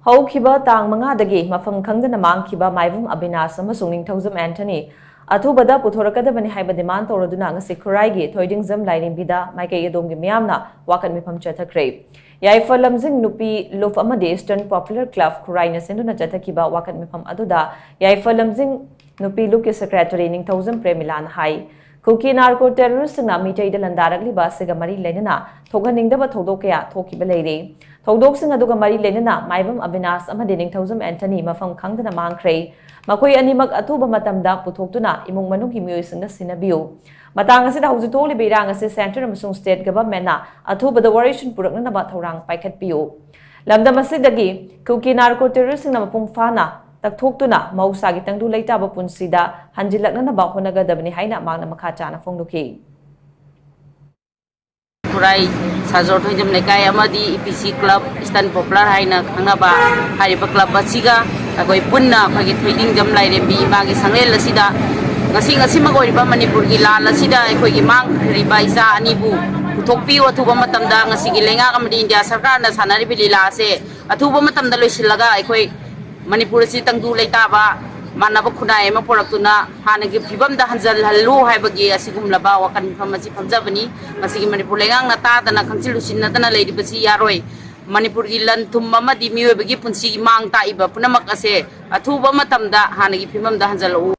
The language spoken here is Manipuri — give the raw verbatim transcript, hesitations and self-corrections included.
ꯍꯧꯈꯤꯕ ꯇꯥꯡ ꯃꯉꯥꯗꯒꯤ ꯃꯐꯝ ꯈꯪꯗꯅ ꯃꯥꯡꯈꯤꯕ ꯃꯥꯏꯕꯝ ꯑꯕꯤꯅꯥꯁ ꯑꯃꯁꯨꯡ ꯅꯤꯡꯊꯧꯖꯝ ꯑꯦꯟꯊꯅꯤ ꯑꯊꯨꯕꯗ ꯄꯨꯊꯣꯔꯛꯀꯗꯕꯅꯤ ꯍꯥꯏꯕ demand ꯇꯧꯔꯗꯨꯅ ꯉꯁꯤ ꯈꯨꯔꯥꯏꯒꯤ ꯊꯣꯏꯗꯤꯡꯖꯝ ꯂꯥꯏꯔꯦꯝꯕꯤꯗ ꯃꯥꯏꯀꯩ ꯑꯗꯣꯝꯒꯤ ꯃꯤꯌꯥꯝꯅ ꯋꯥꯀꯠ ꯃꯤꯐꯝ ꯆꯠꯊꯈ꯭ꯔꯦ꯫ ꯌꯥꯏꯐ ꯂꯝꯖꯤꯡ ꯅꯨꯄꯤ ꯂꯨꯞ ꯑꯃꯗꯤ Eastern Popular Club ꯈꯨꯔꯥꯏꯅ ꯁꯤꯟꯗꯨꯅ ꯆꯠꯊꯈꯤꯕ ꯋꯥꯀꯠ ꯃꯤꯐꯝ ꯑꯗꯨꯗ ꯌꯥꯏꯐ ꯂꯝꯖꯤꯡ ꯅꯨꯄꯤ ꯂꯨꯞꯀꯤ secretary ꯅꯤꯡꯊꯧꯖꯝ ꯄ꯭ꯔꯦꯃꯤꯂꯥꯅ ꯍꯥꯏ, ꯀꯨꯀꯤ narco terroristꯁꯤꯡꯅ ꯃꯤꯇꯩꯗ ꯂꯥꯟꯗꯥꯔꯛꯂꯤꯕ ꯑꯁꯤꯒ ꯃꯔꯤ ꯂꯩꯅꯅ ꯊꯣꯛꯍꯟꯅꯤꯡꯗꯕ ꯊꯧꯗꯣꯛ ꯀꯌꯥ ꯊꯣꯛꯈꯤꯕ ꯂꯩꯔꯤ꯫ ꯊꯧꯗꯣꯛꯁꯤꯡ ꯑꯗꯨꯒ ꯃꯔꯤ ꯂꯩꯅꯅ ꯃꯥꯏꯕꯝ ꯑꯕꯤꯅꯥꯁ ꯑꯃꯗꯤ ꯅꯤꯡꯊꯧꯖꯝ ꯑꯦꯟꯊꯅꯤ ꯃꯐꯝ ꯈꯪꯗꯅ ꯃꯥꯡꯈ꯭ꯔꯦ꯫ ꯃꯈꯣꯏ ꯑꯅꯤꯃꯛ ꯑꯊꯨꯕ ꯃꯇꯝꯗ ꯄꯨꯊꯣꯛꯇꯨꯅ ꯏꯃꯨꯡ ꯃꯅꯨꯡꯒꯤ ꯃꯤꯑꯣꯏꯁꯤꯡꯅ ꯁꯤꯟꯅꯕꯤꯌꯨ꯫ ꯃꯇꯥꯡ ꯑꯁꯤꯗ ꯍꯧꯖꯤꯛ ꯊꯣꯛꯂꯤꯕ ꯏꯔꯥꯡ ꯑꯁꯤ centre ꯑꯃꯁꯨꯡ state governmentꯅ ꯑꯊꯨꯕꯗ ꯋꯥꯔꯣꯏꯁꯤꯟ ꯄꯨꯔꯛꯅꯅꯕ ꯊꯧꯔꯥꯡ ꯄꯥꯏꯈꯠꯄꯤꯌꯨ꯫ ꯂꯝꯗꯝ ꯑꯁꯤꯗꯒꯤ ꯀꯨꯀꯤ narco terroristꯁꯤꯡꯅ ꯃꯄꯨꯡ ꯐꯥꯅ ꯇꯛꯊꯣꯛꯇꯨꯅ ꯃꯍꯧꯁꯥꯒꯤ ꯇꯪꯗꯨ ꯂꯩꯇꯥꯕ ꯄꯨꯟꯁꯤꯗ ꯍꯟꯖꯤꯜꯂꯛꯅꯅꯕ ꯍꯣꯠꯅꯒꯗꯕꯅꯤ ꯍꯥꯏꯅ ꯃꯍꯥꯛꯅ ꯃꯈꯥ ꯇꯥꯅ ꯐꯣꯡꯗꯣꯛꯈꯤ꯫ ꯈꯨꯔꯥꯏ ꯁꯥꯖꯣꯔ ꯊꯣꯏꯖꯝ ꯂꯩꯀꯥꯏ ꯑꯃꯗꯤ ꯏ ꯄꯤ ꯁꯤ club Eastern Popular ꯍꯥꯏꯅ ꯈꯪꯅꯕ ꯍꯥꯏꯔꯤꯕ club ꯑꯁꯤꯒ ꯑꯩꯈꯣꯏ ꯄꯨꯟꯅ ꯑꯩꯈꯣꯏꯒꯤ ꯊꯣꯏꯗꯤꯡꯖꯝ ꯂꯥꯏꯔꯦꯝꯕꯤ ꯏꯃꯥꯒꯤ ꯁꯪꯂꯦꯟ ꯑꯁꯤꯗ ꯉꯁꯤ ꯉꯁꯤꯃꯛ ꯑꯣꯏꯔꯤꯕ ꯃꯅꯤꯄꯨꯔꯒꯤ ꯂꯥꯟ ꯑꯁꯤꯗ ꯑꯩꯈꯣꯏꯒꯤ ꯃꯥꯡꯈ꯭ꯔꯤꯕ ꯏꯆꯥ ꯑꯅꯤꯕꯨ ꯄꯨꯊꯣꯛꯄꯤꯌꯨ꯫ ꯑꯊꯨꯕ ꯃꯇꯝꯗ ꯉꯁꯤꯒꯤ ꯂꯩꯉꯥꯛ ꯑꯃꯗꯤ ꯏꯟꯗꯤꯌꯥ ꯁꯔꯀꯥꯔꯅ ꯁꯥꯟꯅꯔꯤꯕ ꯂꯤꯂꯥ ꯑꯁꯦ ꯑꯊꯨꯕ ꯃꯇꯝꯗ ꯂꯣꯏꯁꯤꯜꯂꯒ ꯑꯩꯈꯣꯏ ꯃꯅꯤꯄꯨꯔ ꯑꯁꯤ ꯇꯪꯗꯨ ꯂꯩꯇꯥꯕ ꯃꯥꯟꯅꯕ ꯈꯨꯟꯅꯥꯏ ꯑꯃ ꯄꯨꯔꯛꯇꯨꯅ ꯍꯥꯟꯅꯒꯤ ꯐꯤꯕꯝꯗ ꯍꯟꯖꯤꯜꯍꯜꯂꯨ ꯍꯥꯏꯕꯒꯤ ꯑꯁꯤꯒꯨꯝꯂꯕ ꯋꯥꯀꯜ ꯃꯤꯐꯝ ꯑꯁꯤ ꯐꯝꯖꯕꯅꯤ꯫ ꯃꯁꯤꯒꯤ ꯃꯅꯤꯄꯨꯔ ꯂꯩꯉꯥꯛꯅ ꯇꯥꯗꯅ ꯈꯪꯖꯤꯜ ꯂꯨꯁꯤꯟꯅꯗꯅ ꯂꯩꯔꯤꯕꯁꯤ ꯌꯥꯔꯣꯏ꯫ ꯃꯅꯤꯄꯨꯔꯒꯤ ꯂꯟ ꯊꯨꯝ ꯑꯃꯗꯤ ꯃꯤꯑꯣꯏꯕꯒꯤ ꯄꯨꯟꯁꯤꯒꯤ ꯃꯥꯡ ꯇꯥꯛꯏꯕ ꯄꯨꯝꯅꯃꯛ ꯑꯁꯦ ꯑꯊꯨꯕ ꯃꯇꯝꯗ ꯍꯥꯟꯅꯒꯤ ꯐꯤꯕꯝꯗ ꯍꯟꯖꯤꯜꯂꯛꯎ꯫